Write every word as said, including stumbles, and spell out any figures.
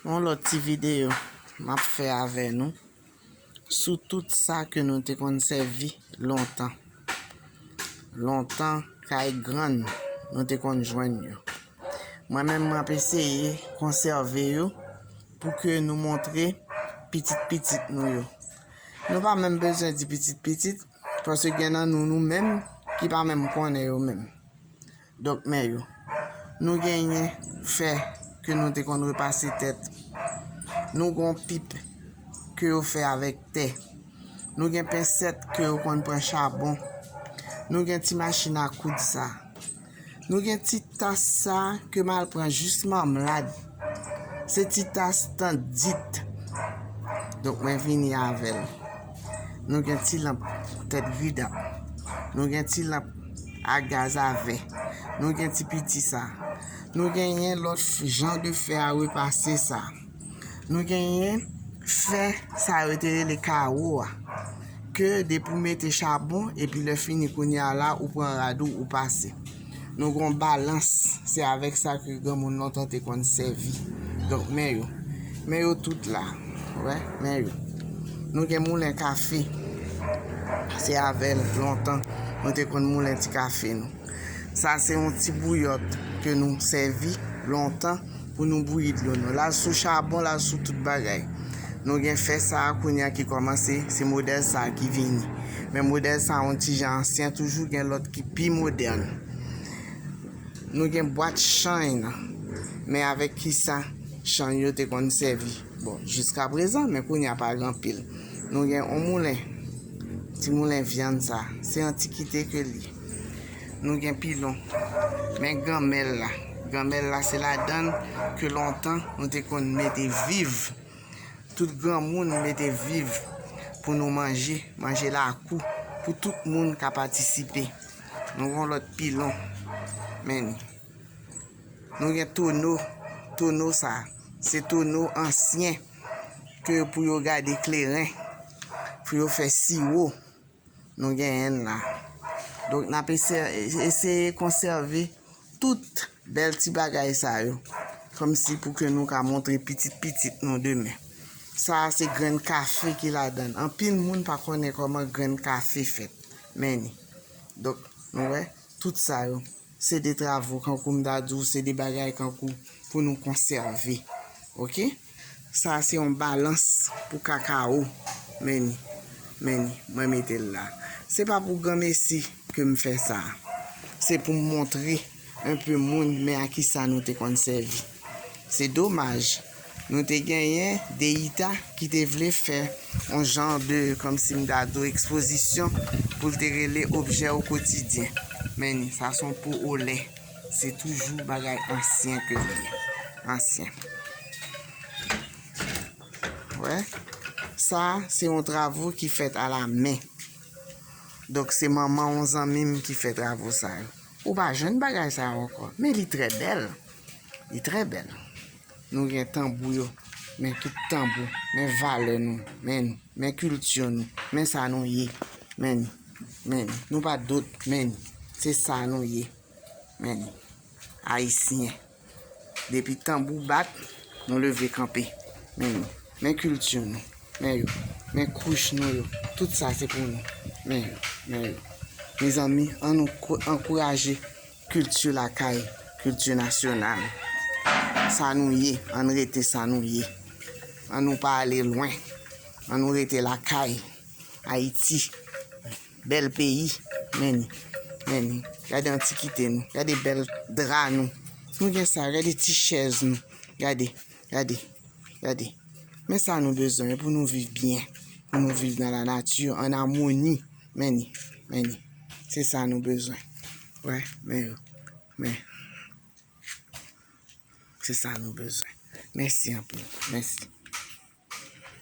Yon lòt ti videyo m ap fè avè nou sou tout sa ke nou te konn sèvi lontan. Lontan, kay grann, nou te konn jwenn yo. Mwen menm, m ap eseye konsève yo pou ke nou montre pitit pitit nou yo. Nou pa menm bezwen di pitit pitit, paske gen nan nou, nou menm, ki pa menm konnen yo menm. Donk, men yo. Nou genyen fè ke nou te konn repase tèt. Nou gon pip ke yo fè avèk tè. Nou gen pensèt ke yo konn pran chabon. Nou gen ti machin a koud sa. Nou gen ti tas sa ke m al pran jis manmlad. Se ti tas tandit. Donk, mwen vini avè l. Nou gen ti lanp tèt gridap. Nou gen ti lanp a gaz a vè. Nou gen ti piti sa. Nou genyen lòt jan de fè a repase sa. Nou genyen fè sa yo te rele kawo a. Ke depi w mete chabon, epi lè fini kounye a la, ou pran rad ou, ou pase. Nou gon balans, se avèk sa ke granmoun lontan te konn sèvi. Donk, men yo. Men yo tout la. Wè, men yo. Nou gen moulen kafe. Se avè l lontan, nou te konn moulen ti kafe nou. Sa se yon ti bouyòt ke nou sèvi lontan pou nou bouyi dlo nou. L al sou chabon, l al sou tout bagay. Nou gen fè sa a kounye a ki kòmanse, se modèl sa a ki vini. Men modèl sa a yon ti jan ansyen, toujou gen lòt ki pi modèn. Nou gen bwat chann, men avèk kisa chann yo te konn sèvi? Bon, jiskaprezan, men kounye a pa gen anpil. Nou gen yon moulen, ti moulen vyann sa, se antikite ke l ye. Nou gen pilon, men ganmèl la. Ganmèl la, se ladan l ke lontan nou te konn mete viv. Tout granmoun mete viv pou nou manje, manje lakou, pou tout moun ka patisipe. Nou gen yon lòt pilon, men ni. Nou gen tono, tono sa, se tono ansyen ke pou yo gade kleren, pou yo fè siwo. Nou genyen l la. Donk, n ap eseye, eseye konsève tout bèl ti bagay sa yo, kòmsi pou ke nou ka montre pitit pitit nou demen. Sa a se grenn kafe ki ladan l. Anpil moun pa konnen kòman grenn kafe fèt. Men ni. Donk, nou wè, tout sa yo, se de travo, kankou m ta di w, se de bagay kankou pou nou konsève. Oke? Sa a se yon balans pou kakawo. Men ni, men ni, mwen mete l la. Se pa pou granmesi ke m fè sa a. Se pou m montre enpe moun men a kisa nou te konn sèvi. Se domaj, nou te genyen Deyita ki te vle fè yon jan de, kòmsi m ta di w, ekspozisyon pou l te rele objè o kotidyen. Men ni, sa se yon po olè. Se toujou bagay ansyen ke l ye. Ansyen. Wè. Sa, se yon travo ki fèt a la men. Donk, se manman yon zanmi m ki fè travo sa yo. Ou pa jwenn bagay sa yo ankò. Men li trè bèl. Li trè bèl. Nou gen tanbou yo. Men tout tanbou. Men valè nou. Men nou. Men kilti nou. Men sa nou ye. Men ni. Men ni. Nou pa dòt. Men ni. Se sa nou ye. Men ni. Ayisyen. Depi tanbou bat, nou leve kanpe. Men ni. Men kilti nou. Men yo. Men kouch nou yo. Tout sa se pou nou. Men yo. Men yo. Mezanmi, ann nou kou-, ankouraje kilti lakay, kilti nasyonal. Sa nou ye, ann rete sa nou ye. Ann nou pa ale lwen. Ann nou rete lakay. Ayiti. Bèl peyi. Men ni. Men ni. Gade antikite nou. Gade bèl dra nou. Nou gen sa. Gade ti chèz nou. Gade. Gade. Gade. Men sa nou bezwen pou nou viv byen. Pou nou viv nan lanati, an amoni. Men ni. Men ni. Se sa nou bezwen. Wè, men yo. Men. Se sa nou bezwen. Mèsi anpil. Mèsi.